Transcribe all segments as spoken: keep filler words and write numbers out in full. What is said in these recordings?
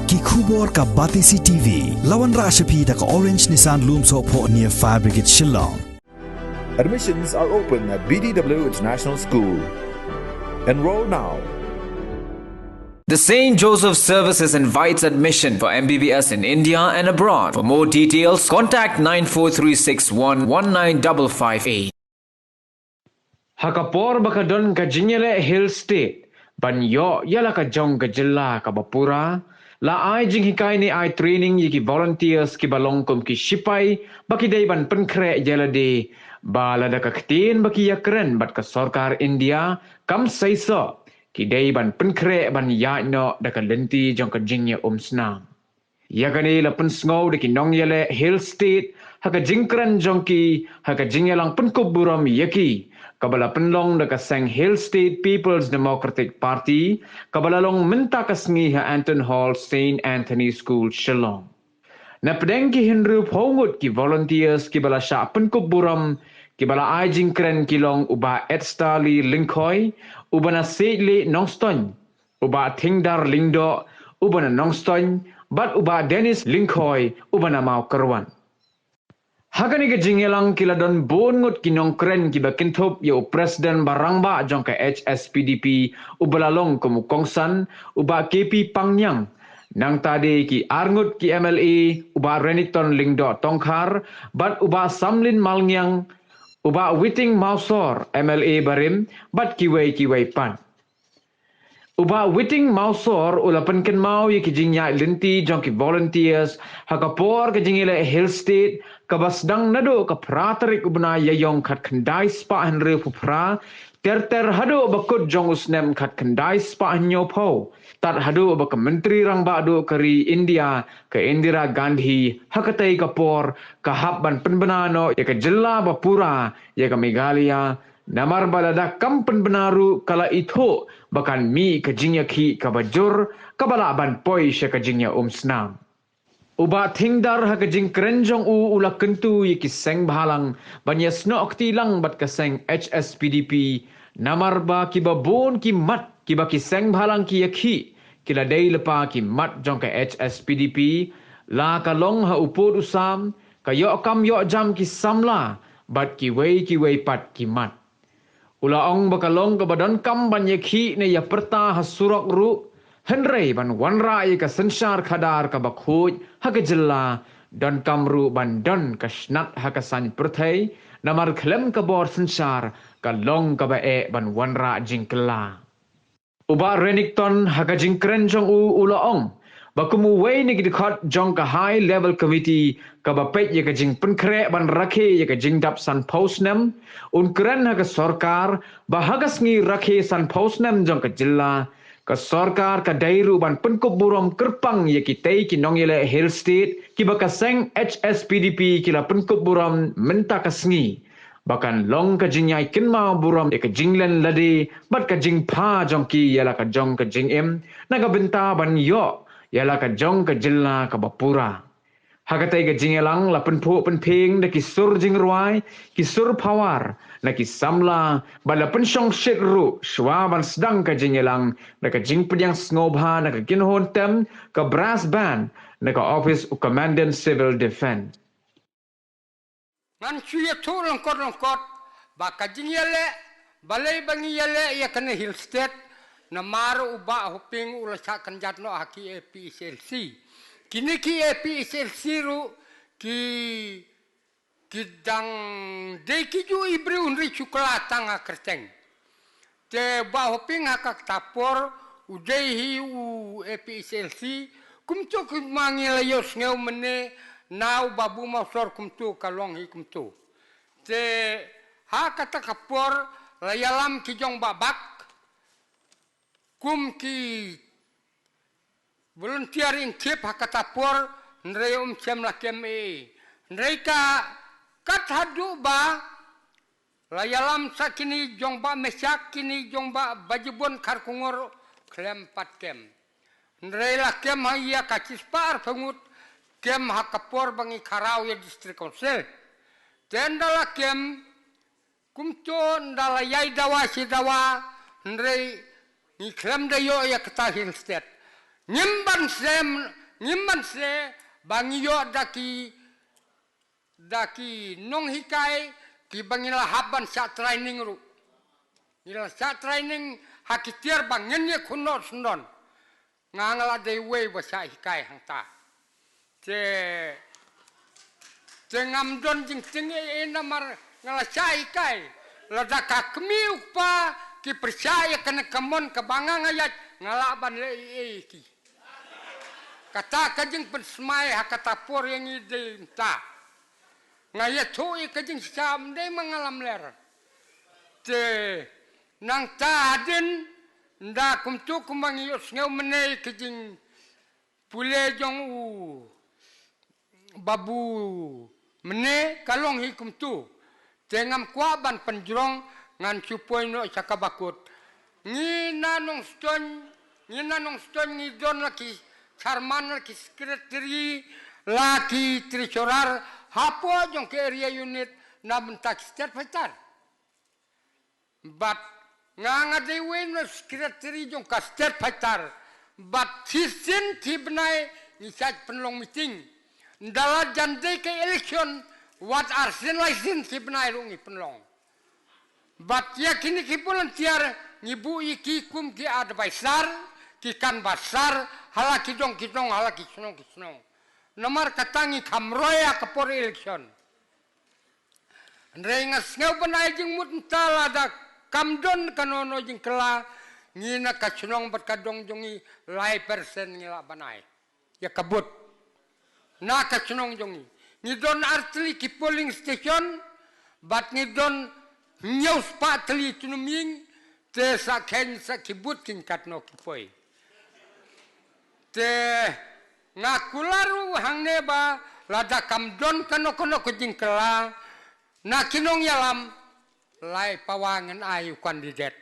Ki khubor ka Batesi T V. La wanrah sha phi da ka Orange Nissan Lumsohphoh near Fire Brigade Shillong. Admissions are open at B D W International School. Enroll now. The Saint Joseph Services invites admission for M B B S in India and abroad. For more details, contact nine four three six one one nine double five eight. Ha ka por ba ka don ka jingïaleh Hill State ban ïoh ïa la ka jong ka jylla kaba pura, la ai jinghikai ne ai training ïa ki volunteers kiba long kum ki shipai ba ki dei ban pynkhreh ïa lade ba lada ka ktien ba ki ïakren bad ka sorkar India kam seisoh, ki dei ban pynkhreh ban ïaid noh da ka lynti jong ka jingïaumsnam. Ïa kane la pynsngew da ki nongïaleh Hill State ha ka jingkren jong ki ha ka jingïalang pynkup burom ïa ki kaba la pynlong da ka seng Hill State People's Democratic Party kaba la long mynta ka sngi ha Anton Hall, Saint Anthony School, Shillong. Na pdeng ki hynriewphew ngut ki volunteers kiba la shah pynkup burom kiba la ai jingkren ki long u Bah Edstarley Lyngkhoi uba na Siejlieh, Nongstoiñ, u Bah Thingdar Lyngdoh uba na Nongstoiñ bad u Bah Dennis Lyngkhoi uba na Mawkyrwat. Ha kane ka jingïalang ki la don bun ngut ki nongkren kiba kynthup ïa u President ba rangbah jong ka H S P D P uba la long kum u kongsan, u Bah K P Pangniang. Nangta de ki ar ngut ki M L A, u Bah Renikton Lyngdoh Tongkhar bad u Bah Samlin Malngiang, u Bah Witing Mawsor, M L A barim, bad kiwei kiwei pat. U Bah Witing Mawsor u la pynkynmaw ïa ki jingïaid lynti jong ki volunteers ha ka por ka jingïaleh Hill State kaba sdang naduh ka phra tarik u bnai Ïaïong khatkhyndai spah hynriewphew phra ter ter haduh ba kut jong u snem khatkhyndai spah hynñiewphew, tad haduh ba ka Myntri Rangbah duh ka ri India ka Indira Gandhi ha katei ka por ka hap ban pynbna noh ïa ka jylla ba pura, ïa ka Meghalaya, namar ba lada kam pynbna ruh ka la ithuh ba kan mih ka jingïakhih kaba jur kaba lah ban poi sha ka jingïaumsnam. U Bah Thingdar ha ka jingkren jong u u la kyntu ïa ki seng bhalang ban ïasnoh kti lang bad ka seng H S P D P, namar ba kiba bun ki mat kiba ki seng bhalang ki ïakhih ki la dei lypa ki mat jong ka H S P D P, la ka long ha u pud u sam, ka ïoh kam ïoh jam ki samla bad kiwei kiwei pat ki mat. U la ong ba ka long kaba donkam ban ïakhih ne ïapyrta ha surok ruh, hynrei ban wanrah ïa ka synshar khadar kaba khuid ha ka jylla, donkam ruh ban don ka shnat ha ka saiñ pyrthei, namar khlem ka bor synshar ka long kaba eh ban wanrah jingkylla. U Bah Renikton ha ka jingkren jong u u la ong ba kum uwei na ki dkhot jong ka High Level Committee kaba peit ïa ka jingpynkhreh ban rakhe ïa ka jingdap sanphew snem, un kren ha ka sorkar ba ha ka sngi rakhe sanphew snem jong ka jylla, ka sorkar ka dei ruh ban pynkup burom kyrpang ïa kitei ki nongïaleh Hill State kiba ka seng H S P D P ki la pynkup burom mynta ka sngi, ba kan long ka jingïai kynmaw burom ïa ka jinglen lade bad ka jingpha jong ki ïa la ka jong ka jingim na ka bynta ban ïoh ïa la ka jong ka jylla kaba pura. Ha katei ka jingïalang la pynphuh pynphieng da ki sur jingrwai, ki sur phawar na ki samla bad la pynshongshit ruh shuwa ban sdang ka jingïalang da ka jingpdiang sngewbha na ka kynhun tem ka brass band na ka ophis u Commandant Civil Defence. Ngan shu ïathuh lyngkot lyngkot ba ka jingïaleh, balei ba ngi ïaleh ïa kane Hill State, namar u Bah Hoping u la shah kynjat noh ha ki A P H L C. Kine ki A P H L C ruh ki, ki dang dei kijuh i briew hynrei shu kylla tang ha kyrteng. Te Bah Hoping ha kata ka por u dei hi u A P H L C, kumto kumba ngi la ïohsngew mynne na u Babu Mawsor kumto ka long hi kumto. Te ha kata ka por la ïalam ki jong Bah Bak kum ki volunteer in chief ha kata por, hynrei um shym la kem ei ei. Hynrei ka kat haduh ba la ïalam sa kine jong Bah Meshak, kine jong Bah Bajibon Kharkongor khlem pat kem. Hynrei la kem ha ïa ka shispah arphew ngut kem ha ka por ba ngi kharaw ïa District Council. Te ynda la kem kumto ynda la ïai dawa shi dawa, hynrei ngi khlem da ïoh ïa kata Hill State. Ngim ban sem, ngim ban se, ba ngi ïoh da ki, da ki nonghikai, kiba ngi la hap ban shah training ruh. Ngi la shah training, ha ki tiar ba ngin ïa kynnoh syndon. Nga nga la dei uwei ba shah hikai hangta. Te, te ngam don jingtieng ei ei namar nga la shah hikai. Lada ka kmie u kpa ki pyrshah ïa kane ka mon kaba nga nga ïaid nga lah ban leh ei ei ki. Kata ka jingpynsmai ha kata por ïa ngi dei mynta. Nga ïathuh ïa ka jingshisha ym dei ma nga lamler. Te nangta hadien nda kumtu kumba ngi ïohsngew mynne ïa ka jing pule jong u Babu mynne ka long hi kumtu. Te ngam kwah ban pynjrong, ngan shu poi noh sha kaba kut. Ngi na Nongstoiñ, ngi na Nongstoiñ ngi don la ki chairman, la ki secretary, la ki treasurer hapoh jong ki area unit na bynta ki state fighter. Bad nga nga dei uwei na secretary jong ka state fighter. Bad shisien shi bnai ngi shait pynlong meeting. Nda la jan dei ka election, wat arsien laisien shi bnai ruh ngi pynlong. Bad ïa kine ki volunteer ngi buh ïa ki kum ki advisor, ki canvasser, ha la ki dong ki dong, ha la ki shnong ki shnong. Namar kata ngi kham roi ha ka por election. Hynrei nga sngew ban ai jingmut mynta, lada kam don kano kano jingkylla, ngi na ka shnong bad ka dong jong ngi lai percent ngi lah ban ai ïa ka vote. Na ka shnong jong ngi ngi don artylli ki polling station bad ngi don hynñiew spah tylli tnum ïing. Te sa kheiñ sa ki vote kin katno ki poi. Te nga kular ruh hangne ba lada kam don kano kano ka jingkylla, na ki nongïalam, lai pawa ngan ai u candidate.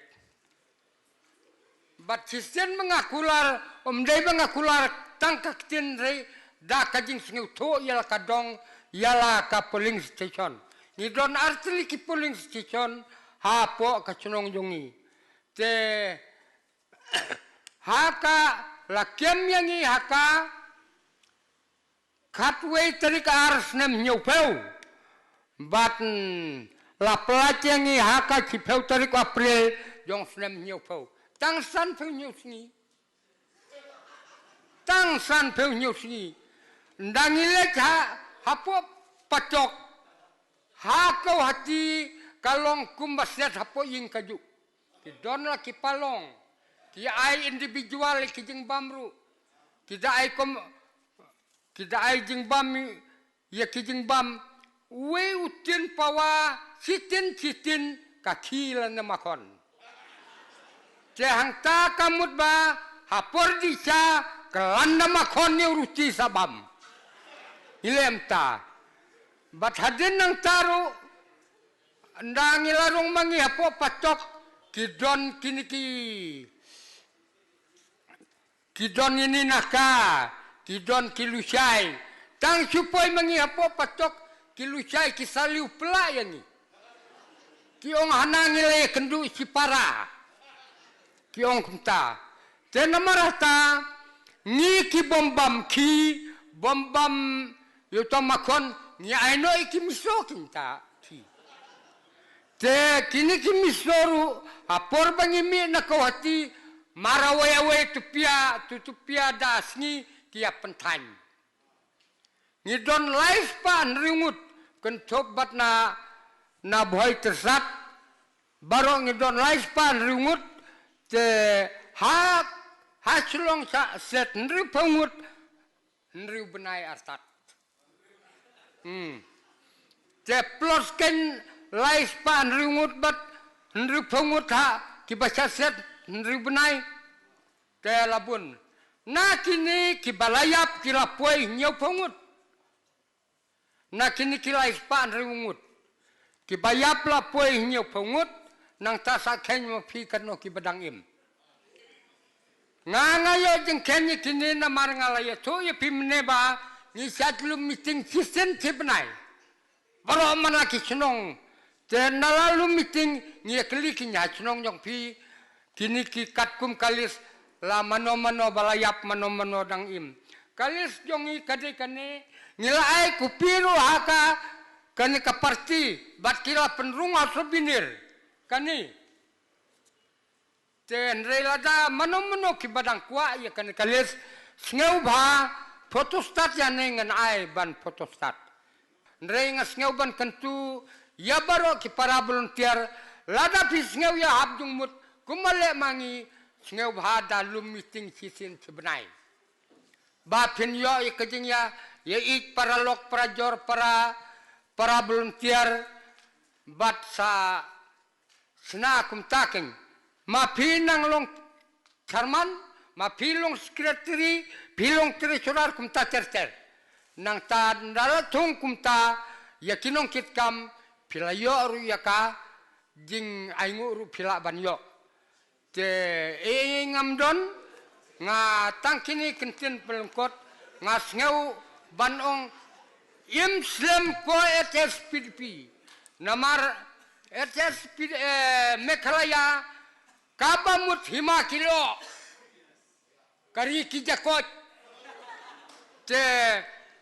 Bad shisien ba nga kular, ym dei ba nga kular tang ka ktien, hynrei da ka jingsngewthuh ïa la ka dong, ïa la ka polling station. Ngi don artylli ki polling station hapoh ka shnong jong ngi. Te ha ka la kem ïa ngi ha ka khatwei tarik ar snem hynñiewphew. Bad, mm, la pyllait ïa ngi ha ka shiphew tarik April jong snem hynñiewphew. Tang sanphew hynñiew sngi. Tang sanphew hynñiew sngi. Nda ngi leit ha, hapoh Patok, ha Kawhati, ka long kumba set hapoh ïing kajuh. Ki don la ki palong. Ki ai individual ki jingbam ruh. Ki da ai kom, ki da ai jingbam, ïa ki jingbam. Uwei u tin pawa, shi tin shi tin, ka khih lane makhon. Te hangta ka mut ba ha por dih sha ka landa makhon ïa u ruti sa bam. Ngi leh mynta. Bad hadien nangta ruh, nda ngi la rung ma ngi hapoh Patok, ki don kine ki, ki don ïa ngi na ka, ki don ki Lushai. Tang shu poi ma ngi hapoh Patok, ki Lushai ki sa liew pla ïa ngi. Ki ong hana ngi la ïakynduh shipara. Ki ong kumta. Te namar kata, ngi ki bym bam khih, bym bam ïa uta u makhon, ngi ai noh ïa ki miso kumta khih. Te kine ki miso ruh, ha por ba ngi mih na Kawhati, mar awei awei tu pia, tu tu pia da sngi ki ïa pynthaiñ. Ngi don lai spah hynriew ngut, kynthup bad na, na Bhoi Tyrsad, baroh ngi don lai spah hynriew ngut, te ha, ha Shillong sa set hynriewphew ngut, hynriew bnai artat. Hmm. Te plus kein lai spah hynriew ngut bad hynriewphew ngut ha kiba sa set hynriew bnai. Te la bun. Na kine kiba la ïap ki la poi hynñiewphew ngut. Na kine ki lai spah hynriew ngut. Kiba ïap la poi hynñiewphew ngut, nangta sa kheiñ ma phi katno kiba dang im. Nga nga ïoh jingkheiñ ïa kine namar nga la ïathuh ïa phi mynne ba ngi shait lum meeting shisien shi bnai. Baroh man la ki shnong. Te nda la lum meeting ngi ïa kylli ki ñiah shnong jong phi. Kine ki katkum ka list La mano mano ba la ïap, mano mano dang im. Ka list jong ngi ka dei kane, ngi la ai copy ruh ha ka, kane ka party, bad ki la pynrung ha souvenir. Kane. Te hynrei lada mano mano kiba dang kwah ïa kane ka list, sngewbha photostat ïa ne, ngan ai ban photostat. Hynrei nga sngew ban kyntu ïa baroh ki para volunteer, lada phi sngew ïa hap jingmut kumba leh ma ngi, sngewbha da lum meeting shisien shi bnai. Ba phin ïoh ïa ka jingïa, ïa ïeit para lok, para jor, para, para volunteer, bad sa shna kumta keiñ. Ma phi nang long chairman, ma phi long secretary, phi long treasurer kumta ter ter. Nangta nda la thung kumta ïa ki nongkitkam, phi la ïoh ruh ïa ka jingainguh ruh phi lah ban ïoh. Te ei ngam don, nga tang kine ki ktien pynlyngkot, nga sngew ban ong im slem ko H S P D P. Namar H S P D P, eh, Meghalaya kaba mut hima ki lyoh, ka ri ki jakoit. Te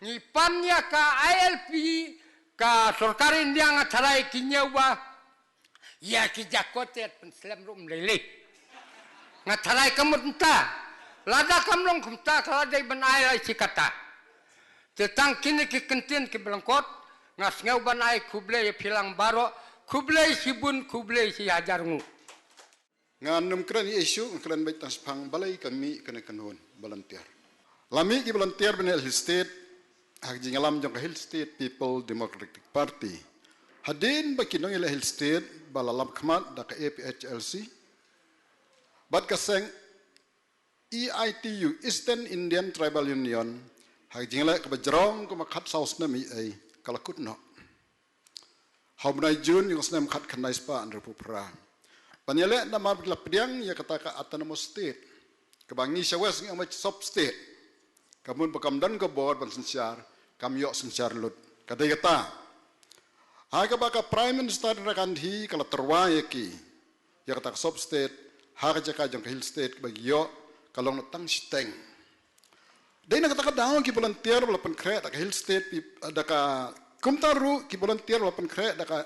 ngi pan ïa ka I L P, ka sorkar India nga tharai ki ñiew ba ïa ki jakoit te pynslem ruh ym lei lei. Nga tharai ka mut mynta. Lada kam long kumta ka la dei ban ai lai shi kata. Te tang kine ki ktien kiba lyngkot, nga sngew ban ai khublei ïa phi lang baroh, khublei shibun, khublei shi hajar nguh. Ngan ym kren ei ei shuh, ngan kren beit tang shaphang balei ka mih kane ka kynhun volunteer. La mih ki volunteer ban ïaleh hill state ha ka jingïalam jong ka Hill State People Democratic Party. Hadien ba ki nongïaleh hill state ba la lap khmat da ka A P H L C bad ka seng E I T U, Eastern Indian Tribal Union, ha ka jingïaleh kaba jrong kumba khatsaw snem ei ei, ka la kut noh. Ha u bnai June jong ka snem khatkhyndai spah hynriewphew phra. Ban ïaleh namar ba ki la pdiang ïa kata ka autonomous state, kaba ngi sha West ngi ong ba sub state. Ka mut ba kam don ka bor ban synshar, kam ïoh synshar lut. Ka dei kata. Ha kaba ka Prime Minister Indira Gandhi ka la tyrwa ïa ki, ïa kata ka sub state, ha ka jaka jong ka hill state kaba ki ïoh, ka long na tang shiteng. Dei na kata ka daw ki volunteer ba la pynkhreh da ka hill state, pi-, da ka, kumta ruh ki volunteer ba la pynkhreh da ka,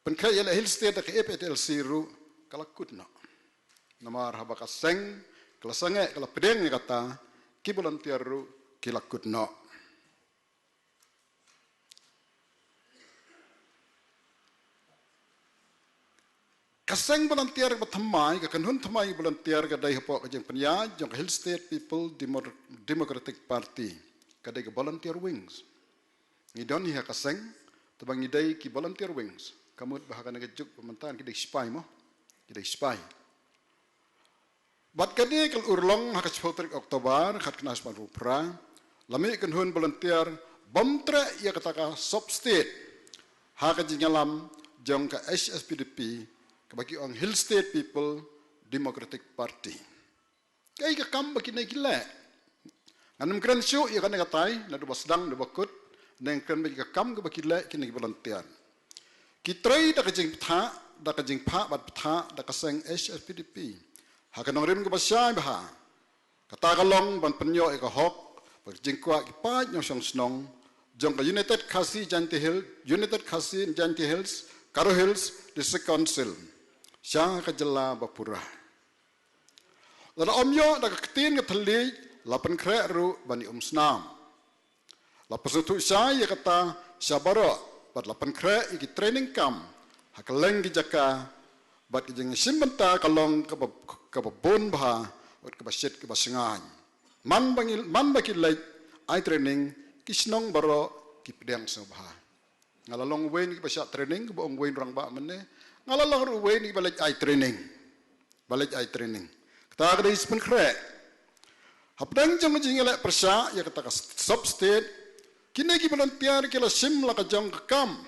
pynkhreh ïaleh hill state da ka A P H L C ruh ka la kut noh. Namar haba ka seng ka la sangeh, ka la pdiang ïa kata, ki volunteer ruh ki la kut noh. Ka seng volunteer ba thymmai, ka kynhun thymmai volunteer ka dei hapoh ka jingpynïaid jong ka Hill State People Demo-, Democratic Party, ka dei ka Volunteer Wings. Ngi don hi ha ka seng, te ba ngi dei ki Volunteer Wings, ka mut ba ha kane ka juk ba mynta ki dei sipai mo, ki dei sipai. Bad kane ka la urlong ha ka shiphew tarik October, khatkhyndai spah hynriewphew phra, la mih kynhun volunteer bym treh ïa kata ka sub state ha ka jingïalam jong ka H S P D P, kaba ki ong Hill State People Democratic Party. Kaei ka kam ba kine ki leh? Ngan ym kren shuh ïa kane katai, naduh ba sdang, naduh ba kut, ngan kren beit ïa ka kam kaba ki leh kine ki volunteer. Ki trei da ka jingphah, da ka jingphah bad phah, da ka seng H S P D P. Ha ka nongrim kaba shai bha. Kata ka long ban pynïoh ïa ka hok bad ka jingkwah ki paid nongshong shnong jong ka United Khasi Jaintia Hills, United Khasi Jaintia Hills, Garo Hills District Council, sha ka jylla ba pura. Lada ym ïoh da ka ktien ka thylliej, la pynkhreh ruh ban ïa umsnam. La pynsngewthuh shai ïa kata sha baroh, bad la pynkhreh ïa ki training camp ha kylleng ki jaka, bad ka jingshim bynta ka long kaba, kaba bun bha, bad kaba shit kaba shngaiñ. Man ba ngi, man ba ki leit ai training, ki shnong baroh ki pdiang sngewbha. Nga la long uwei na kiba shah training, kaba ong uwei u rangbah mynne. Nga la long ruh uwei na kiba leit ai training. Ba leit ai training. Kata ka dei sa pynkhreh. Hapdeng jong ka jingïaleh pyrshah ïa kata ka sub state, kine ki volunteer ki la shim la ka jong ka kam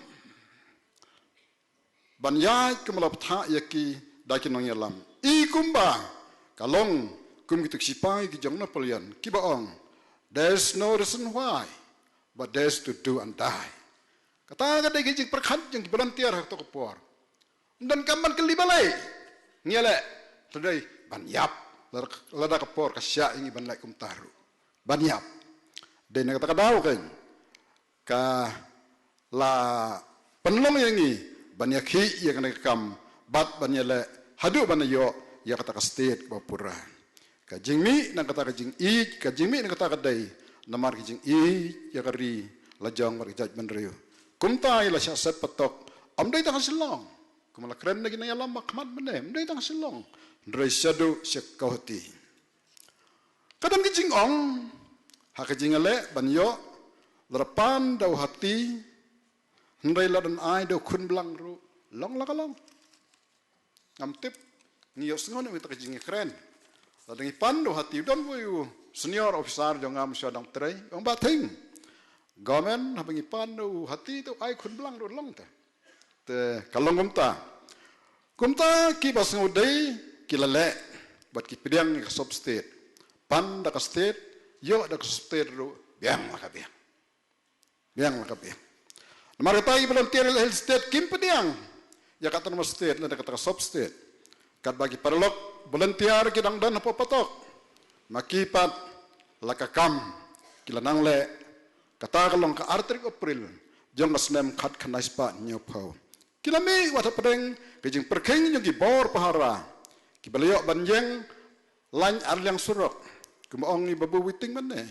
ban ïaid kumba la bthah ïa ki da ki nongïalam. I kumba ka long kum kitu ki sipai ki jong Napoleon kiba ong, "There's no reason why, but there's to do and die." Kata ka dei ka jingpyrkhat jong ki volunteer ha kato ka por. Ym don kam ban kylli balei ngi ïaleh, te dei ban ïap. Lada, lada ka por ka shah ïa ngi ban leh kumta ruh. Ban ïap. Dei na kata ka daw kein ka la pynlong ïa ngi ban ïakhih ïa kane ka kam bad ban ïaleh haduh ban ïoh ïa kata ka state kaba pura. Ka jingmih na kata ka jingïeit, ka jingmih na kata ka dei namar ka jingïeit ïa ka ri la jong bad ka jaitbynriew. Kumta ïa la shah set patok, ym dei tang ha Shillong. Kumba la kren na ki nongïalam ba khmat mynne, ym dei tang ha Shillong, hynrei shaduh sha Kawhati. Ka don ka jingong ha ka jingïaleh ban ïoh, lada pan da u hati, hynrei lada ai da u khun blang ruh, long la ka long. Ngam tip, ngi ïohsngew na kata ka jingkren. Lada ngi pan da u hati, u don uwei u senior officer jong nga mynshuwa dang trei, u ong, Bah Thing, government haba ngi pan da u hati te u ai khun blang ruh long te. Te ka long kumta. Kumta kiba sngewdei ki la leh bad ki pdiang ïa ka sub state. Pan da ka state, ïoh da ka sub state ruh, biang la ka biang. Biang la ka biang. Namar kata ki volunteer Hill State kim pdiang ïa ka autonomous state lane kata ka sub state. Katba ki paralok volunteer ki dang don hapoh patok, ma ki pat la ka kam ki la nang leh. Kata ka long ka ar tarik April jong ka snem khatkhyndai spah hynñiewphew. Ki la mih wat hapdeng ka jingpyrkhing jong ki bor pahara kiba la ïoh ban ïeng lain arliang surok, kumba ong i Babu Waiting mynne.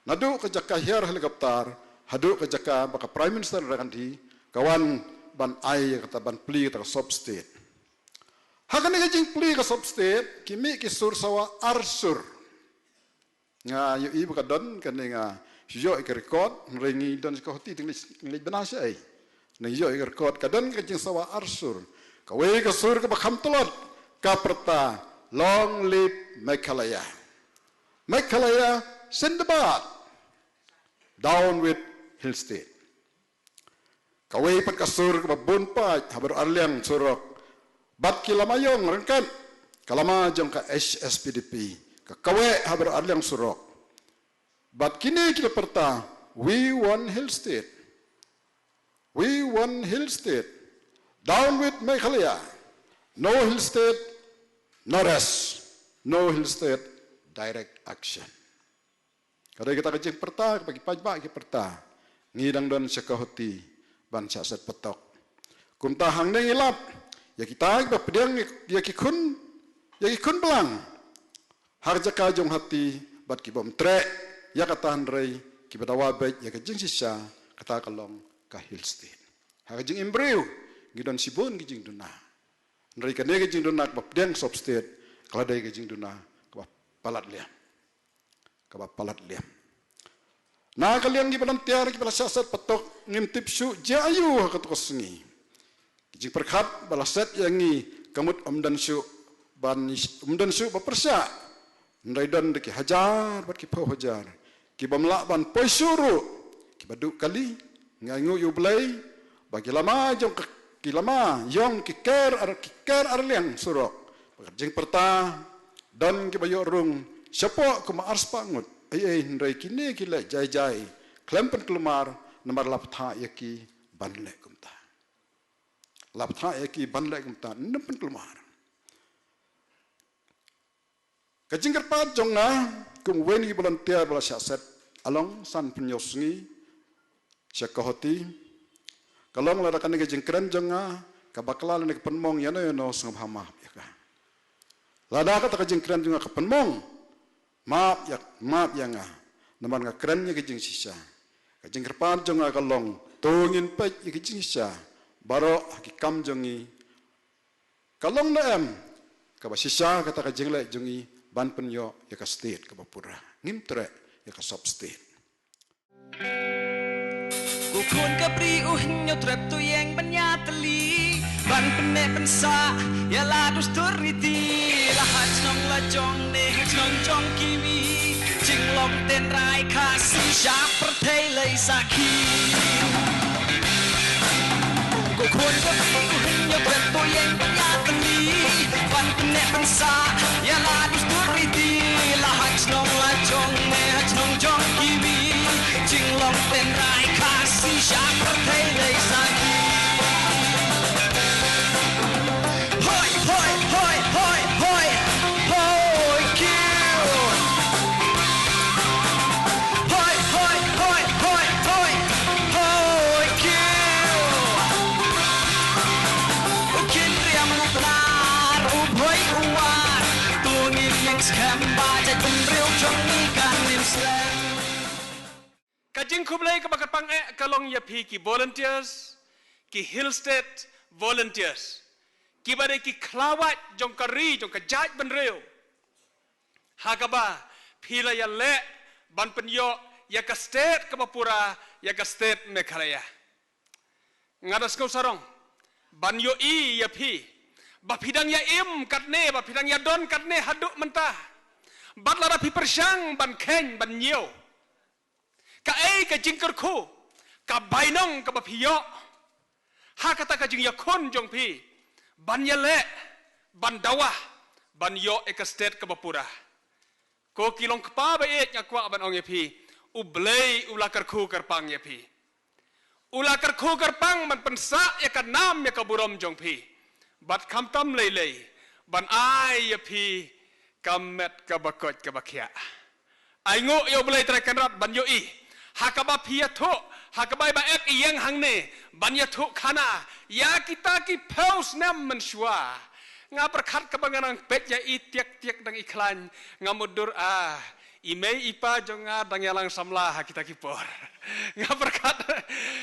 Naduh ka jaka hiar helicopter haduh ka jaka ba ka Prime Minister Indira Gandhi ka wan ban ai ïa kata, ban plie kata ka sub state. Ha kane ka jingplie ka sub state ki mih ki sur sawa ar sur. Nga ïohi ba ka don kane, nga shu ïoh ïa ka record, hynrei ngi don sha Kawhati te ngi leit bna shaei. Ngi ïoh ïa ka record, ka don ka jingsawa ar sur. Kawei ka sur kaba kham tlot ka pyrta, "Long live Meghalaya. Meghalaya Zindabad. Down with Hill State." Kawei pat ka sur kaba bun paid ha baroh arliang surok bad ki lama ïong ryngkat, ka lama jong ka H S P D P ka kaweh ha baroh arliang surok. Bad kine ki la pyrta, "We want Hill State. We want Hill State. Down with Meghalaya. No Hill State, no rest. No Hill State, direct action." Ka dei kata ka jingpyrta kaba ki paidbah ki pyrta. Ngi dang don sha Kawhati ban shah set patok. Kumta hangne ngi lap ïa kita kiba pdiang ïa ki khun, ïa ki khun blang ha ka jaka jong hati bad ki bym treh ïa kata, hynrei kiba dawa beit ïa ka jingshisha, kata ka long ka Hill State. Ha ka jingim briew ngi don shibun ki jingduna, hynrei kane ka jingduna kaba pdiang sub state ka la dei ka jingduna kaba palat liam. Kaba palat liam. Na ka liang ki volunteer kiba la shah set patok, ngim tip shuh jia aïu ha kato ka sngi. Ki jingpyrkhat ba la set ïa ngi ka mut ym don shuh ban, ym don shuh ba pyrshah. Hynrei don da ki hajar bad ki phew hajar ki bym lah ban poi shuh ruh, kiba duh kali. Nga ainguh ïa U Blei ba ki lama jong ka, ki lama ïong ki ker ar, ki ker arliang surok. Ba ka jingpyrta don kiba ïoh rung shapoh kumba ar spah ngut. Ei ei, hynrei kine ki leh jai jai khlem pynkulmar namar la bthah ïa ki ban leh kumta. La bthah ïa ki ban leh kumta, ym pynkulmar. Ka jingkyrpad jong nga kum uwei na ki volunteer ba la shah set along san phew hynñiew sngi sha Kawhati, ka long lada kane ka jingkren jong nga ka bakla lane ka pynmong ïano ïano, sngewbha map ïa ka. Lada kata ka jingkren jong nga ka pynmong, map ïa, map ïa nga. Namar nga kren ïa ka jingshisha. Ka jingkyrpad jong nga ka long, to ngin peit ïa ka jingshisha baroh ha ki kam jong ngi. Ka long ne em kaba shisha kata ka jingleh jong ngi ban pynïoh ïa ka state kaba pura? Ngim treh ïa ka sub state. Ko khun ka bri, u hynñiew trep to ïeng ban ïatylli, ban pynneh pynsah ïa la dustur riti, la ha chnong la jong ne ha chnong jong kiwi. Jinglong tynrai Khasi sha pyrthei lei sakhi. Ko khun ka bri, u hynñiew trep to ïeng ban ïatylli, ban pynneh pynsah ïa la dustur riti, la ha chnong la jong ne ha chnong jong kiwi. Jinglong tynrai Khasi sha pyrthei lei sakhi. Hoi, hoi, hoi, hoi, hoi. Hoi, ki Ka jingkhublei kaba kyrpang eh ka long ïa phi ki volunteers, ki Hill State volunteers, kiba dei ki khlawait jong ka ri, jong ka jaitbynriew, ha kaba phi la ïaleh ban pynïoh ïa ka state kaba pura, ïa ka state Meghalaya. Nga da sngewsarong ban ïohi ïa phi ba phi dang ïa im katne, ba phi dang ïa don katne haduh mynta. Bad lada phi pyrshang ban kheiñ, ban ñiew, kaei ka jingkyrkhu, ka bainong kaba phi ïoh ha kata ka jingïakhun jong phi ban ïaleh, ban dawa, ban ïoh ïa ka state kaba pura? Ko ki long kpa ba ïeit, nga kwah ban ong ïa phi, U Blei u la kyrkhu kyrpang ïa phi. U la kyrkhu kyrpang ban pynsah ïa ka nam, ïa ka burom jong phi. Bad khamtam lei lei ban ai ïa phi ka met kaba koit kaba khiah. Ai nguh ïa U Blei Trai Kynrad ban ïohi ha kaba phi ïathuh, ha kaba i Bah Ek i ïeng hangne ban ïathuh khana ïa kita ki phew snem mynshuwa. Nga pyrkhat kaba nga nang peit ïa i, tiak tiak dang i khlaiñ, nga mutdur, ah, i mei i pa jong nga dang ïalang samla ha kita ki por. Nga pyrkhat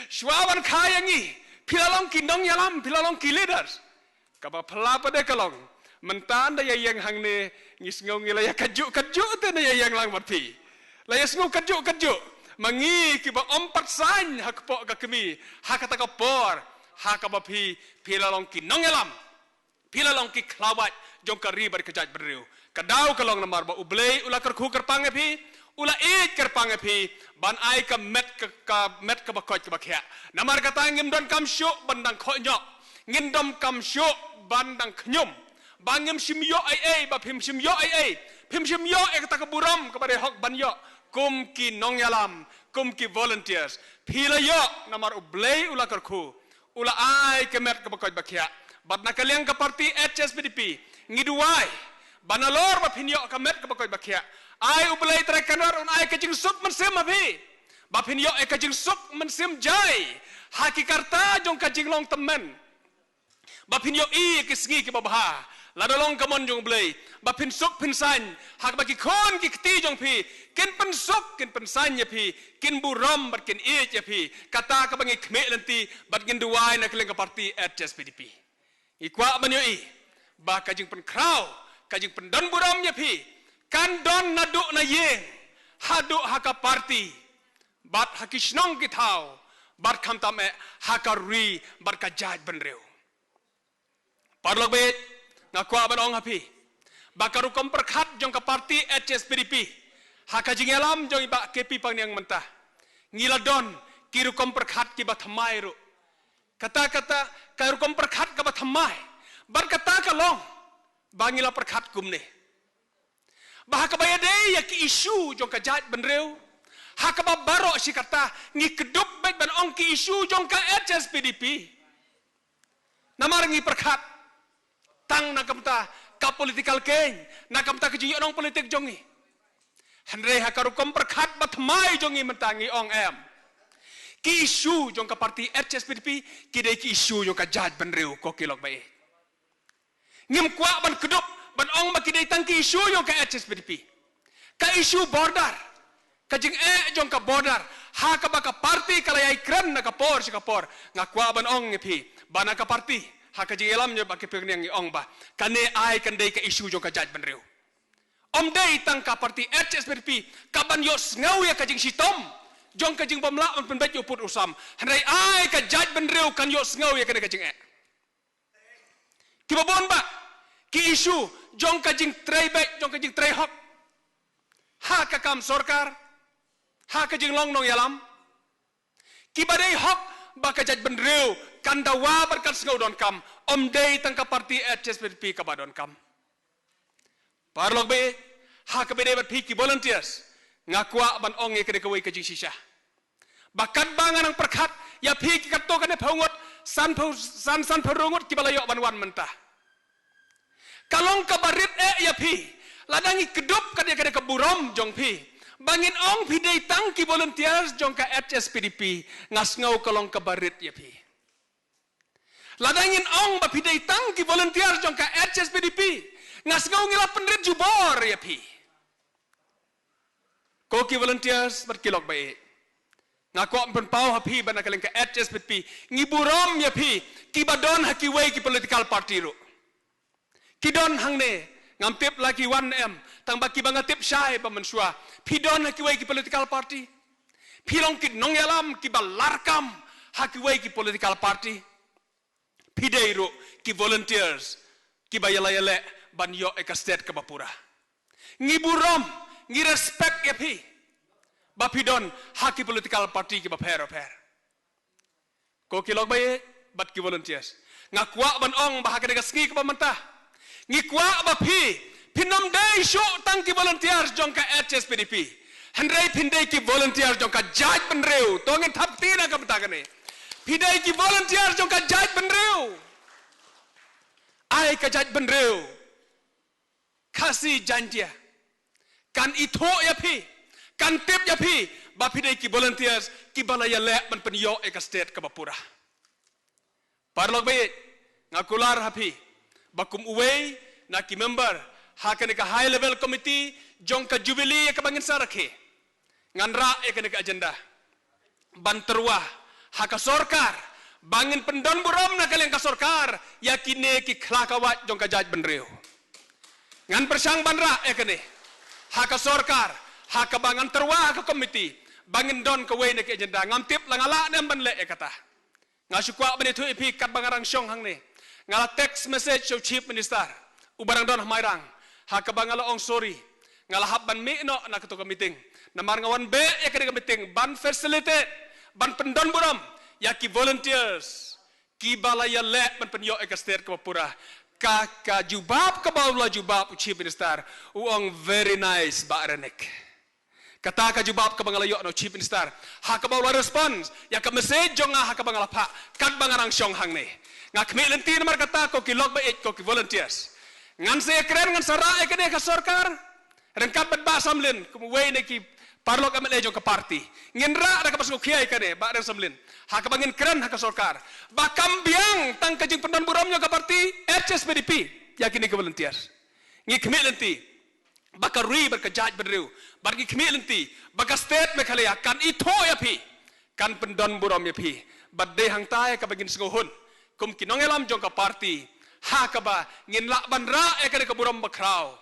shuwa ban kha ïa ngi, phi la long ki nongïalam, phi la long ki leaders. Kaba phylla pat de ka long, mynta ynda ïa ïeng hangne, ngi sngew ngi la ïa kajuh kajuh te ynda ïa ïeng lang bad phi. La ïa sngew kajuh kajuh ma ngi kiba ym pat saiñ ha kpoh ka kmie ha kata ka por, ha kaba phi, phi la long ki nongïalam, phi la long ki khlawait jong ka ri bad ka jaitbynriew. Ka daw ka long namar ba U Blei u la kyrkhu kyrpang ïa phi, u la ïeit kyrpang ïa phi ban ai ka met ka, ka met kaba koit kaba khiah. Namar kata ngim donkam shuh ban dang khohñioh, ngim donkam shuh ban dang khñium ba ngim shym ïoh ei ei, ba phim shym ïoh ei ei, phim shym ïoh ïa kata ka burom kaba dei hok ban ïoh kum ki nongïalam, kum ki volunteers. Phi la ïoh namar U Blei u la kyrkhu, u la ai ka met kaba koit ba khiah. Bad na ka liang ka parti H S P D P, ngi duwai ba nalor ba phin ïoh ka met kaba koit ba khiah, ai U Blei Trai Kynrad un ai ka jingsuk mynsiem ha phi, ba phin ïoh ïa ka jingsuk mynsiem jai ha ki karta jong ka jinglong tymmen, ba phin ïohi ïa ki sngi kiba bha, lada long ka mon jong U Blei, ba phin suk phin saiñ ha kaba ki khun ki kti jong phi kin pynsuk, kin pynsaiñ ïa phi, kin burom bad kin ïeit ïa phi. Kata kaba ngi khmih lynti bad ngin duwai na ka liang ka parti H S P D P. Ngi kwah ban ïohi ba ka jingpynkhraw, ka jingpyndon burom ïa phi kan don naduh na ïing haduh ha ka parti, bad ha ki shnong ki thaw, bad khamtam eh ha ka ri bad ka jaitbynriew. Paralok baieit, nga kwah ban ong ha phi ba ka rukom pyrkhat jong ka parti H S P D P ha ka jingïalam jong i Bah K P Pangniang mynta, ngi la don ki rukom pyrkhat kiba thymmai ruh. Kata, kata ka rukom pyrkhat kaba thymmai, bad kata ka long ba ngi la pyrkhat kumne, ba ha kaba ïadei ïa ki issue jong ka jaitbynriew, ha kaba baroh shi katta ngi kdup beit ban ong ki issue jong ka H S P D P. Namar ngi pyrkhat tang na ka bynta ka political keiñ, na ka bynta ka jingïohnong politik jong ngi. Hynrei ha ka rukom pyrkhat ba thymmai jong ngi mynta ngi ong em, ki issue jong ka parti H S P D P ki dei ki issue jong ka jaitbynriew, ko ki lok baieit. Ngim kwah ban kdup ban ong ba ki dei tang ki issue jong ka H S P D P. Ka issue border, ka jingeh jong ka border, ha kaba ka parti ka la ïai kren na ka por sha ka por. Nga kwah ban ong ïa phi ba na ka parti, ha ka jingïalam jong i Bah K P Pangniang ngi ong ba kane ai kan dei ka issue jong ka jaitbynriew. Ym dei tang ka parti H S P D P kaban ïohsngew ïa ka jingshitom jong ka jingbymlah ban pynbeit ïa u pud u sam, hynrei ai ka jaitbynriew kan ïohsngew ïa kane ka jingeh. Kiba bun bah ki issue jong ka jingtrei beit, jong ka jingtrei hok ha ka kam sorkar, ha ka jinglong nongïalam, kiba dei hok ba ka jaitbynriew kan dawa bad kan sngew donkam, ym dei tang ka parti H S P D P kaba donkam. Paralok baieit, ha kaba ïadei bad phi ki volunteers, nga kwah ban ong ïa kane kawei ka jingshisha, ba katba nga nang pyrkhat ïa phi ki katto katne phew ngut, san phew, san, san phew hynriew ngut kiba la ïoh ban wan mynta, ka long kaba rit eh ïa phi lada ngi kdup kat ïa kane ka burom jong phi ba ngin ong phi dei tang ki volunteers jong ka H S P D P. Nga sngew ka long kaba rit ïa phi lada ngin ong ba phi dei tang ki volunteers jong ka H S P D P. Nga sngew ngi la pynrit jubor ïa phi. Ko ki volunteers bad ki lok ba ïeit, nga kwah ban pynpaw ha phi ba na ka liang ka H S P D P ngi burom ïa phi kiba don ha kiwei ki political party ruh. Ki don hangne, ngam tip la ki wan em, tang ba kiba nga tip shai ba mynshuwa, phi don ha kiwei ki political party. Phi long ki nongïalam kiba larkam ha kiwei ki political party. Phi dei ruh ki volunteers kiba ïa la ïaleh ban ïoh ïa ka state kaba pura. Ngi burom, ngi respect ïa phi ba phi don ha ki political party kiba pher pher. Ko ki lok ba ïeit bad ki volunteers, nga kwah ban ong ba ha kane ka sngi kaba mynta ngi kwah ba phi, phin ym dei shuh tang ki volunteers jong ka H S P D P, hynrei phin dei ki volunteers jong ka jaitbynriew. To ngin thap kti na ka bynta kane. Phi dei ki volunteers jong ka jaitbynriew. Ai ka jaitbynriew Khasi Jaintia kan ithuh ïa phi, kan tip ïa phi ba phi dei ki volunteers kiba la ïaleh ban pynïoh ïa ka state kaba pura. Paralok ba ïeit, nga kular ha phi ba kum uwei na ki member ha kane ka high level committee jong ka Jubilee ïa kaba ngin sa rakhe, ngan rah ïa kane ka agenda ban tyrwa ha ka sorkar, ba ngin pyndon burom na ka liang ka sorkar ïa kine ki khlakawait jong ka jaitbynriew. Ngan pyrshang ban rah ïa kane ha ka sorkar ha kaba ngan tyrwa ha ka committee ba ngin don kawei na ki agenda. Ngam tip la nga lah ne em ban leh ïa kata. Nga shu kwah ban ïathuh ïa phi katba nga dang shong hangne, nga la text message sha u Chief Minister uba dang don ha Mairang, ha kaba nga la ong sorry, nga la hap ban mih noh na kato ka meeting. Namar nga wan beh ïa kane ka meeting ban facilitate, ban pyndon burom ïa ki volunteers kiba la ïaleh ban pynïoh ïa ka state kaba pura. Ka, ka jubab kaba u la jubab u Chief Minister, u ong very nice Bah Renik. Kata ka jubab kaba nga la ïoh na u Chief Minister ha kaba u la response ïa ka message jong nga ha kaba nga la phah katba nga dang shong hangne. Nga khmih lynti namar kata, ko ki lok ba ïeit, ko ki volunteers. Ngan sa ïakren, ngan sa rah ïa kane ha ka sorkar ryngkat bad Bah Samlin kum uwei na ki paralok M L A jong ka party. Ngin rah da kaba sngewkhia ïa kane, Bah Reng Samlin, ha kaba ngin kren ha ka sorkar ba kam biang tang ka jingpyndon burom jong ka party H S P D P ïa kine ki volunteers. Ngi khmih lynti ba ka ri bad ka jaitbynriew, bad ngi khmih lynti ba ka state Meghalaya kan ithuh ïa phi, kan pyndon burom ïa phi. Bad dei hangta ïa kaba ngin sngewhun kum ki nongïalam jong ka party ha kaba ngin lah ban rah ïa kane ka burom bakhraw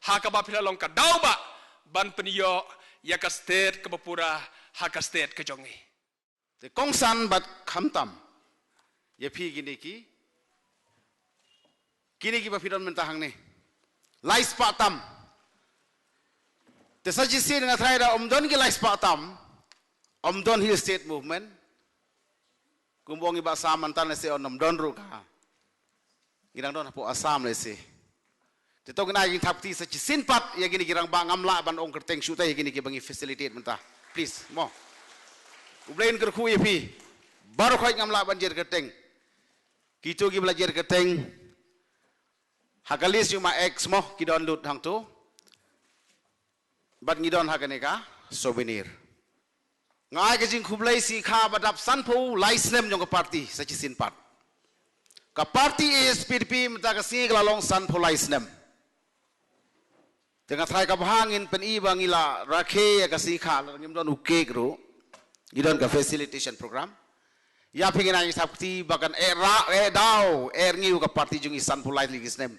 ha kaba phi la long ka daw ba ban pynïoh ïa ka state kaba pura ha ka state ka jong ngi. Te kongsan bad khamtam ïa phi kine ki, kine kiba phi don mynta hangne, lai spah tam. Te sa shisien nga tharai da ym don ki lai spah tam, ym don Hill State Movement. Kumba ong i Bah Sam mynta ne se ym don ruh ka. Ngi dang don hapoh Assam lehse. Te to ngin ai jingthap kti sa shisien pat ïa kine ki rangbah, ngam lah ban ong kyrteng shuh te ïa kine kiba ngi facilitate mynta. Please mo. U Blei un kyrkhu ïa phi baroh khoit, ngam lah ban jer kyrteng. Kito kiba la jer kyrteng ha ka list jong ma ex mo ki don lut hangto. Bad ngi don ha kane ka souvenir. Nga ai ka jingkhublei sngikha ba dap sanphew lai snem jong ka party sa shisien pat. Ka party H S P D P mynta ka sngi ka la long sanphew lai snem. Te nga tharai kaba ha ngin pyni ba ngi la rakhe ïa ka sngikha, la ngim don u cake ruh. Ngi don ka facilitation program. Ïa phi ngin ai thap kti ba kan eh rah eh daw eh rngiew ka party jong ngi sanphew lai tylli ki snem.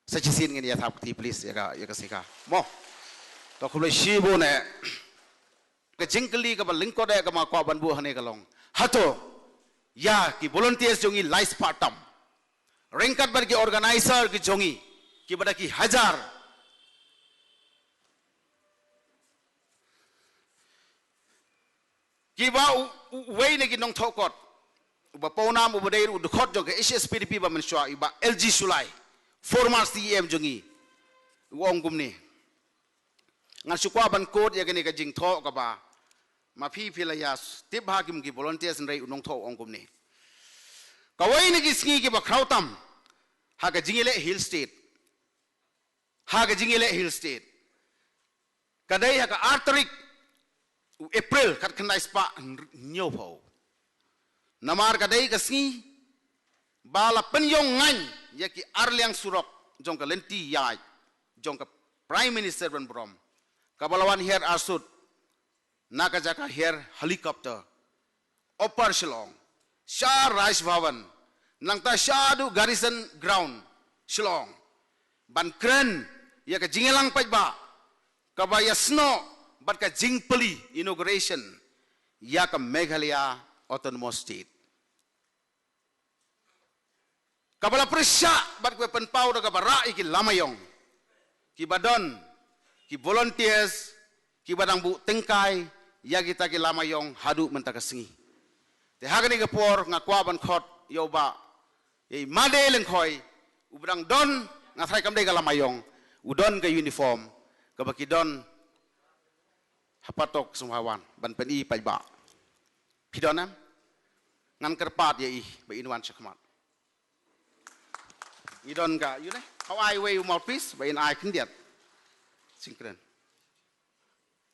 Sa shisien ngin ïa thap kti please ïa ka, ïa ka sngikha mo. To khublei shibun eh. Ka jingkylli kaba lyngkot eh kaba nga kwah ban buh hangne ka long, hato ïa ki volunteers jong ngi lai spah tam ryngkat bad ki organizer ki jong ngi kiba da ki hajar, kiba u, u, uwei na ki nongthoh kot uba pawnam uba dei u dkhot jong ka H S P D P ba mynshuwa, i Bah L G Shullai, former C E M jong ngi, u ong kumne. Ngan shu kwah ban quote ïa kane ka jingthoh kaba ma phi phi la ïa tip ha kim ki volunteers, hynrei u nongthoh u ong kumne. Kawei na ki sngi kiba khraw tam ha ka jingïaleh Hill State, ha ka jingïaleh Hill State ka dei ha ka ar tarik u April khatkhyndai spah hynñiewphew. Namar ka dei ka sngi ba la pynïong ngaiñ ïa ki arliang surok jong ka lynti ïaid jong ka Prime Minister ban burom. kaba la wan hiar arsut na ka jaka hiar helicopter, Upper Shillong, sha Raj Bhavan, nangta shaduh Garrison Ground, Shillong, ban kren ïa ka jingïalang paidbah kaba ïasnoh bad ka jingplie, inauguration, ïa ka Meghalaya Autonomous State. Kaba la pyrshah bad kaba pynpaw da kaba rah ïa ki lama ïong, kiba don ki volunteers kiba dang buh tyngkai ïa kita ki lama ïong haduh mynta ka sngi. Te ha kane ka por nga kwah ban khot ïa u Bah, ïa i Made Lyngkhoi, uba dang don, nga tharai kam dei ka lama ïong, u don ka uniform kaba ki don ha patok sngewbha wan ban pyni paidbah. Phi don em? Ngan kyrpad ïa i ba in wan sha khmat. I don ka, ïa ne? Hawai wei u mouthpiece ba in ai khyndiat. Sngewkren.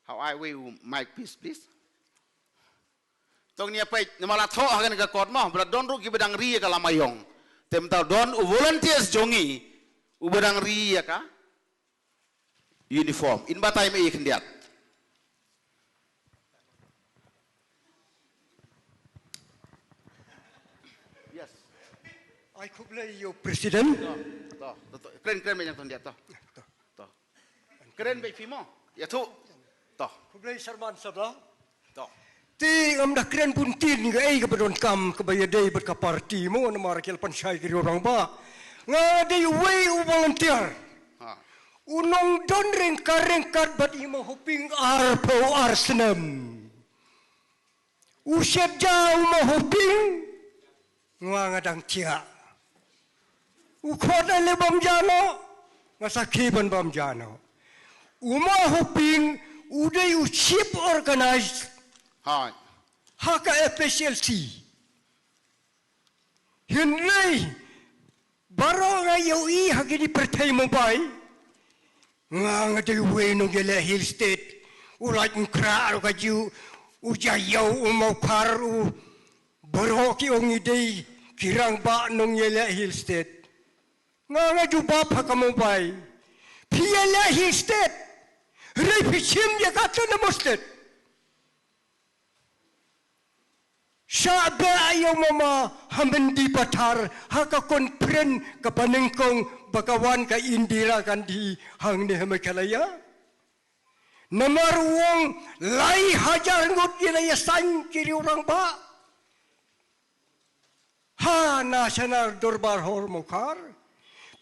Hawai wei u mouthpiece, please. Tang nia peit, namar la thoh ha kane ka kot mo, ba la don ruh kiba dang ri ïa ka lama ïong. Te mynta don u volunteers jong ngi uba dang ri ïa ka uniform. In batai me i khyndiat. Yes. Ai khublei ïa u President. To, to, to, to. Kren, kren me ïa khyndiat to. To. To. Kren beit phi mo. Ïathuh. To. Khublei Sharman Sabla. To. Te ngam da kren bun ktien, kaei kaba donkam kaba ïadei bad ka party mo, namar ki la pynshai ki riew rangbah. Nga dei uwei u volunteer. Ha. U nongdon ryngkat ryngkat bad i Mawhoping arphew ar snem. U shet ja u Mawhoping, nga nga dang thiah. U khot ale bam ja noh, nga sakhi ban bam ja noh. U Mawhoping u dei u chief organized. Hai. Ha ka F H L C. Hynrei baroh nga ïohi ha kine pyrthei mobile. Nga nga dei uwei u nongïaleh Hill State. U Laitumkhrah ruh kajuh, u Jaïaw, u Mawkhar, u, baroh ki ong ngi dei ki rangbah nongïaleh Hill State. Nga nga jubab ha ka mobile. Phi ïaleh Hill State. Hynrei phi shim ïa ka Autonomous State. Shah beh ïa u mama ha Mendipathar ha ka conference kaba nyngkong ba ka wan ka Indira Gandhi hangne ha Meghalaya. Namar u ong lai hajar ngut ngi la ïasain ki riew rangbah. Ha National Dorbar Hall Mawkhar.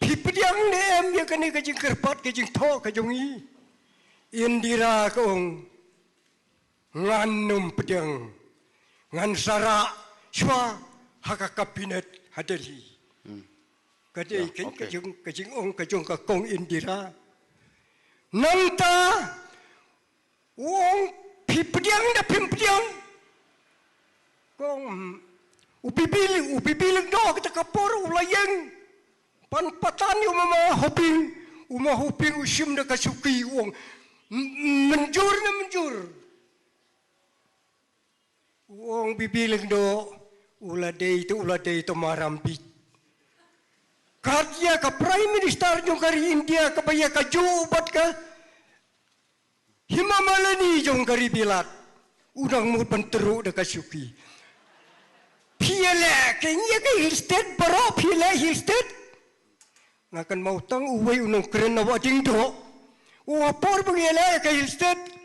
Phi pdiang ne em ïa kane ka jingkyrpad ka jingthoh ka jong i? Indira ka ong. Ngan nym pdiang, ngan sa rah shuwa ha ka cabinet ha Delhi. Hmm. Ka dei ka, ka jing, ka jingong ka jong ka Kong Indira. Nangta u ong phi pdiang da phim pdiang. Kong, hmm, u Bibil, u Bibil ndo kita ka por u la ïeng. Pan patan ïa u Mawhoping, u Mawhoping u shim da ka shuki u ong. M-, m-, mynjur ne mynjur. U ong Bibil Lyngdoh, u la dei to, u la dei to maram bit. Kat ïa ka Prime Minister jong ka ri India kaba ïa ka ju u bat ka Hema Malini jong ka ri Bilat. U dang mut ban tyrwa da ka shuki. Phi ïaleh ka ïa ka Hill State baroh phi ïaleh Hill State. Nga kynmaw tang uwei u nongkren na Wah Diengdoh. U ha por ba ngi ïaleh ka Hill State.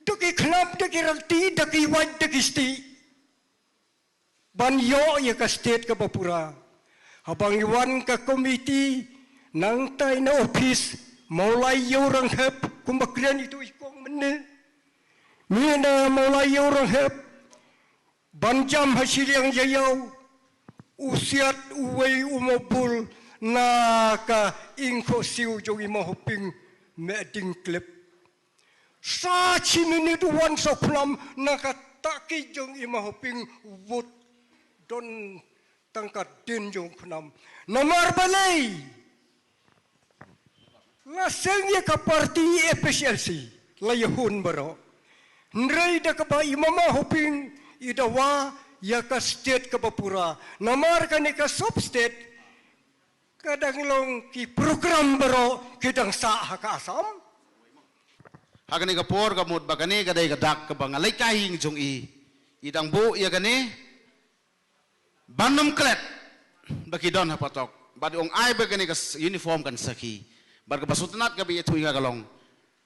Da ki khnap, da ki ralti, da ki wait, da ki stieh. Ban ïoh ïa ka state kaba pura. Haba ngi wan ka komiti, nangta na office, Mawlai Ïew Ranghep, kumba kren ito i kong mynne. Ngi na Mawlai Ïew Ranghep, ban jam ha shiliang Jaïaw, u siat uwei u mobul na ka ingkho siew jong i Mawhoping, Mehding Klep. Sa shi minit u wan sa u khnam na ka taki jong i Mawhoping, wut don tang ka dien jong u khnam. Namar balei? La seng ïa ka party F H L C, la ïa hun baroh. Hynrei da kaba i Mawhoping i dawa ïa ka state kaba pura. Namar kane ka sub state, ka dang long ki program baroh ki dang sah ha ka Assam. Ha kane ka por ka mut ba kane ka dei ka dak kaba nga leit kai ïing jong i. I dang buh ïa kane ban ym klet ba ki don ha patok. Bad ong ai ba kane ka s-, uniform kan sakhi. Bad kaba sngewtynnat kaba ïathuh ïa nga ka long,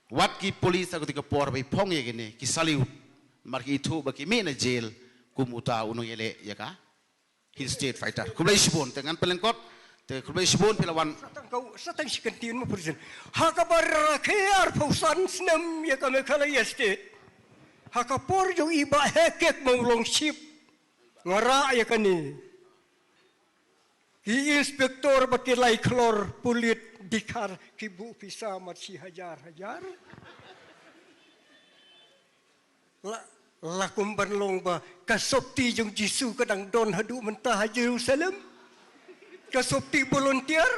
wat ki police ha kata ka por ba i phong ïa kane ki salute. Namar ki ithuh ba ki mih na jail kum uta u nongïaleh ïa ka Hill State Fighter. Khublei shibun, te ngan pynlyngkot, te khublei shibun phi la wan. Sa tang ka, sa tang shi kyntien mo, President. Ha kaba rakhe arphew san snem ïa ka Meghalaya State, ha ka por jong i Bah Hekek Mawlong Ship, nga rah ïa kane. Ki inspector bad ki lai khlor pulit Dkhar ki buh pisa mat shi hajar hajar. La, la kum ban long ba ka sopti jong Jisu ka dang don haduh mynta ha Jerusalem. Ka sopti volunteer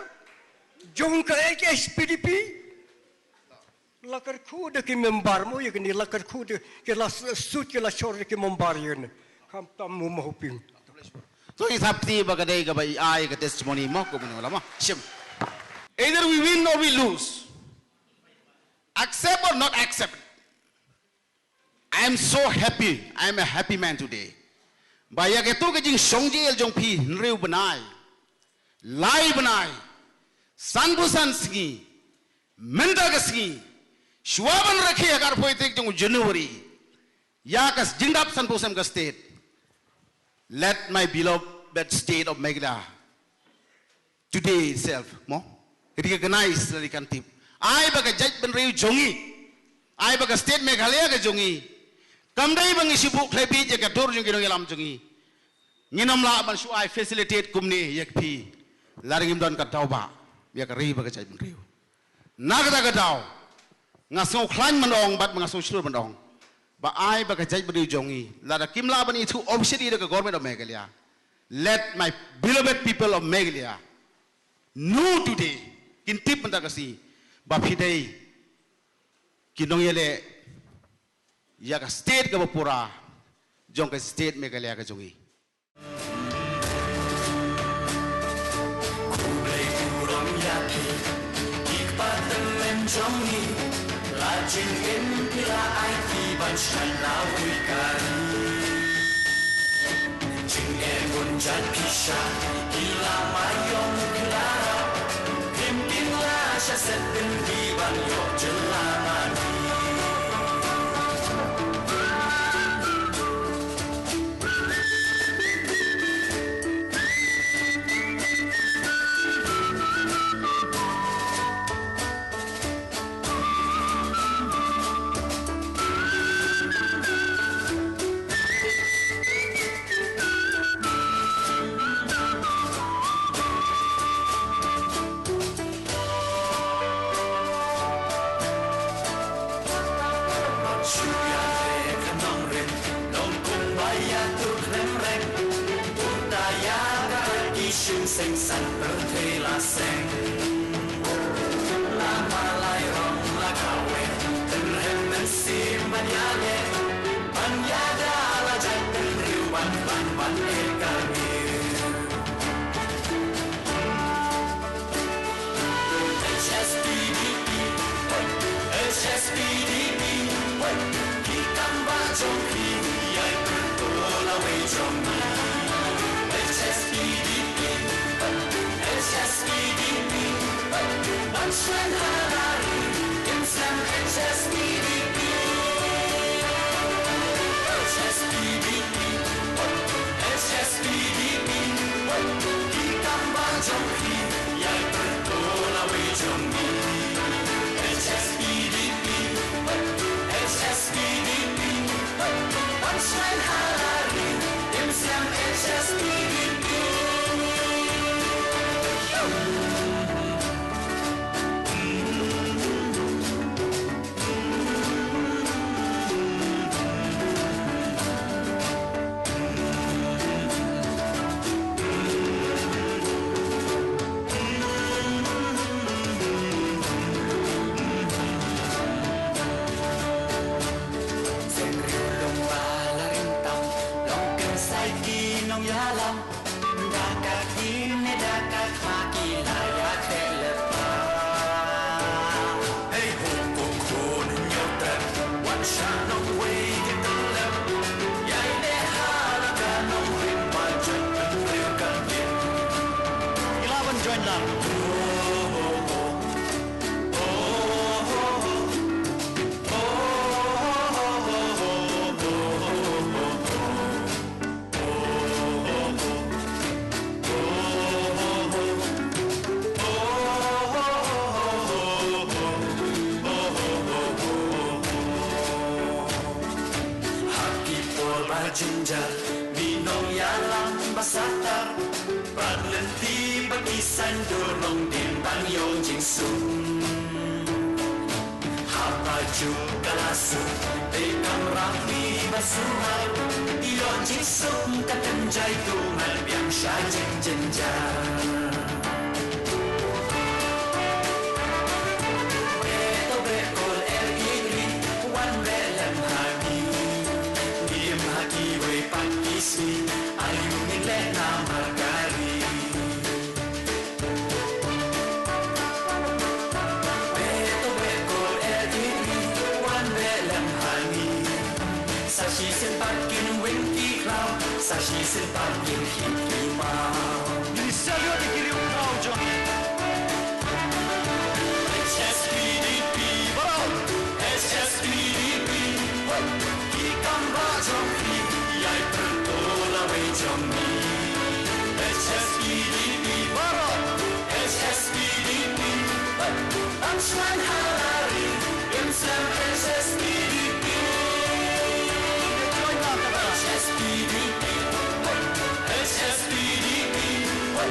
jong ka H S P D P. La kyrkhu da ki member mo ïa kane, la kyrkhu da ki, la s-, suit ki la shor da ki member ïa kane. Khamtam mo ma hoping. To i thap ti ba ka dei kaba i ai ka testimony mo, kumno la mo. Shim. Either we win or we lose. Accept or not accept. I am so happy. I am a happy man today. Ba ïa kato ka jingshong jail jong phi hynriew bnai, lai bnai, sanphew san sngi, mynta ka sngi, shuwa ban rakhe ha ka arphew tarik jong u January, ïa ka jingdap sanphew snem ka state. Let my beloved state of Meghalaya today itself, mo, recognize lane kan tip. Ai ba ka jaitbynriew jong ngi, ai ba ka state Meghalaya ka jong ngi, kam dei ba ngi shu buh khlem bit ïa ka dur jong ki nongïalam jong ngi. Ngin ym lah ban shu ai facilitate kumne ïa phi lada ngim don ka daw ba ïa ka ri bad ka jaitbynriew. Na kata ka daw nga sngew khlaiñ ban ong bad nga sngew shlur ban ong ba ai ba ka jaitbynriew jong ngi, lada kim lah ban ithuh officially da ka Government of Meghalaya, let my beloved people of Meghalaya know today, kin tip mynta ka sngi ba phi dei ki nongïaleh ïa ka state kaba pura jong ka state Meghalaya ka jong ngi. Khublei burom ïa phi, ki kpa tymmen jong ngi, la jingim phi la ai phi ban shna la wei ka ri. Jingeh bun jait phi shah, ki la maiong ki la rap, phim kin la shah set pynbi ban ïoh jylla mani. Ba jynjar, ki nongïalam ba satar, bad lynti ba ki saiñdur, long dien ban ïoh jingsuk. Haba ju ka la suk, te kam rah mi ba sumar, ïoh jingsuk ka kynjai, to mad biang sha jingjynjar. Beh to beh kol er ïeit ri, wan beh lem ha ngi. Ngim ha kiwei pat ki sngi, aïu ngin leh namar ka ri. Beh to beh kol er ïeit ri, wan beh lem ha ngi. Sa shisien pat kin weng ki khlaw, sa shisien pat kin khih ki maw. Ngin salute ïa ki riew khraw jong ngi. H S P D P, baroh. H S P D P, hoi. Ki kam ba jong phi, ïai pyrto lawei jong ngi. H S P D P, baroh. H S P D P, hoi. Ban shngaiñ ha la ri, im slem H S P D P. Join ba ka ba. H S P D P, hoi. H S P D P, hoi.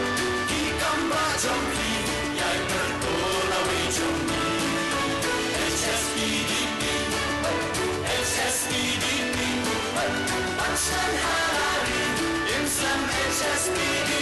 Ki kam ba jong phi, ïai pyrto lawei jong ngi. H S P D P, hoi. H S P D P, hoi. Ban shngaiñ ha la ri, im slem H S P D P.